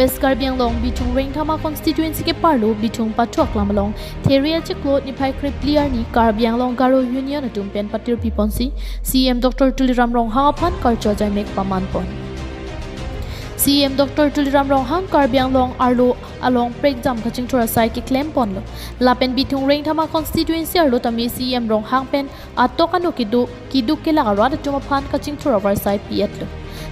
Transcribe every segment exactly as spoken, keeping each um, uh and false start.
West Karbi Anglong Bithung Rengthama constituency keparlo Bithung Pathu Aklam along There achiklo niphai krepli arni Karbi Anglong Garo Union atum pen patirpi ponsi C E M Doctor Tuliram Ronghang aphan karcho ajaimek paman pon. C E M Doctor Tuliram Ronghang Karbi Anglong arlo along prekjam kachingthur asai keklem ponlo. Lapen Bithung Rengthama constituency arlo tame C E M Ronghang pen atok ano kedo keduk kelak arat atum aphan kachingthur avarsai pi-etlo.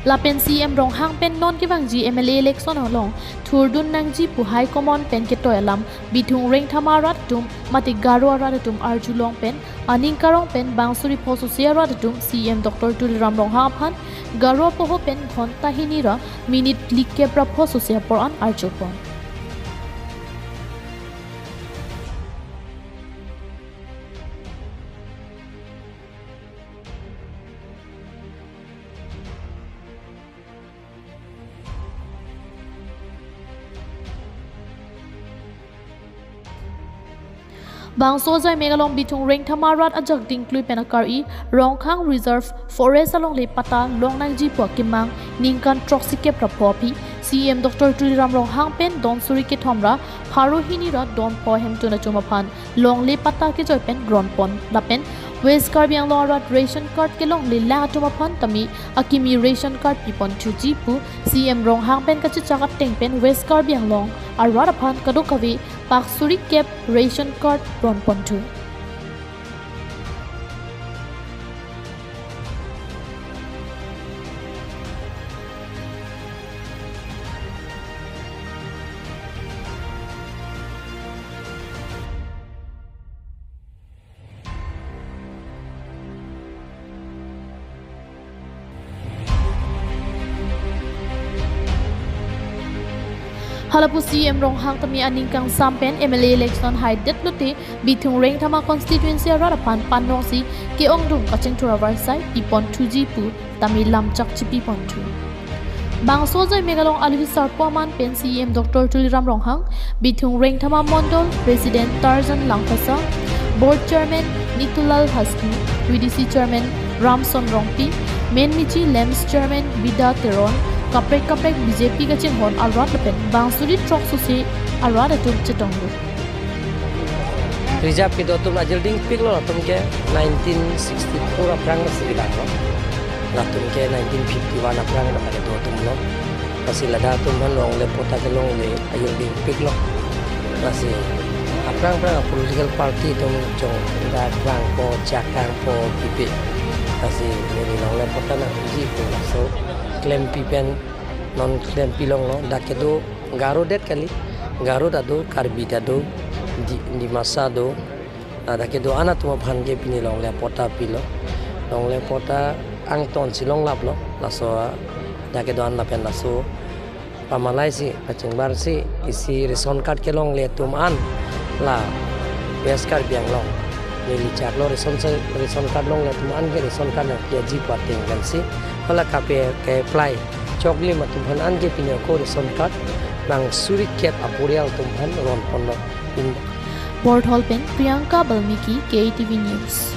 Lapen C E M Ronghang pen non kevangji M L A election along thurdun nangji pu High Command pen ketoi alam Bithung Rengthama arat atum mate Garo arat atum arjulong pen aning karong pen bang suri pho sose arat atum C E M Doctor Tuliram Ronghang aphan Garo apoho pen ghonta hini ra minute phlikep ra pho sose apor an arjupon. Bangso ajaimek along Bithung Rengthama arat ajak dingklui pen akar-i Rongkhang Reserve Forest alongle patta long nangji pu akemang ningkan throksikep ra pho aphi C E M Doctor Tuliram Ronghang pen don suri kethom ra pharo hini ra don pho hemtun atum aphan longle patta kejoi pen gron pon lapen West Karbi Anglong arat ration card kelongle lang atum aphan tame akimi ration card pipon thuji pu C E M Ronghang pen kachechak ateng pen West Karbi Anglong arat aphan kadokave pak suri kep ration card ron pon thu. Halapu C E M Ronghang tame aning kangsam pen M L A election haidet lote Bithung Rengthama constituency arat aphan panrongsi ke-ongdung kachingthur avarsai pipon thuji pu tame lamchak chipi pon thu. Bangso ajaimek along aluhi sarpo aman pen C E M Doctor Tuliram Ronghang, Bithung Rengthama Mondol President Tarzan Langthasa, Board Chairman Nitulal Hasnu, V D C Chairman Ramson Rongpi, Menmichi Lamps Chairman Bida Teron, kaprek kaprek B J P kachinghon arat lapen bang suri throk sose arat atum chetonglo. Reserve kedo atum ajil dingpiklo, latum ke nineteen sixty-four aphrang si kedamlo. Latum ke nineteen fifty-one aphrang mata kedo atumlo. Lasi ladak atum aphan longle patta kelongle ajil dingpiklo. Lasi aphrang aphrang political party atum chongdak vangpo, chak vangpo, pipe. Lasi neli longle patta nangji pu laso klempi pen non klempi longlo, dak kedo Garo det kali, Garo ta do, Karbi ta do, Di-, Dimasa do, ah, dak kedo-an atum aphan ke pini longle patta pilo. Longle patta angton si longlaplo, laso, ah, dak kedo-an lapen laso pamalaisi, kachingbarsi, isi ration card kelongle atum an, la West Karbi Anglong. Neli chaklo ration sa-, ration card longle atum an ke ration card nangpiaji pu ateng pensi, hala kape ke-apply choklim atum aphan an ke pini ako ration card bang suri kep aporial atum aphan ron ponlo. In Borthol pen Priyanka Balmiki, K T V News.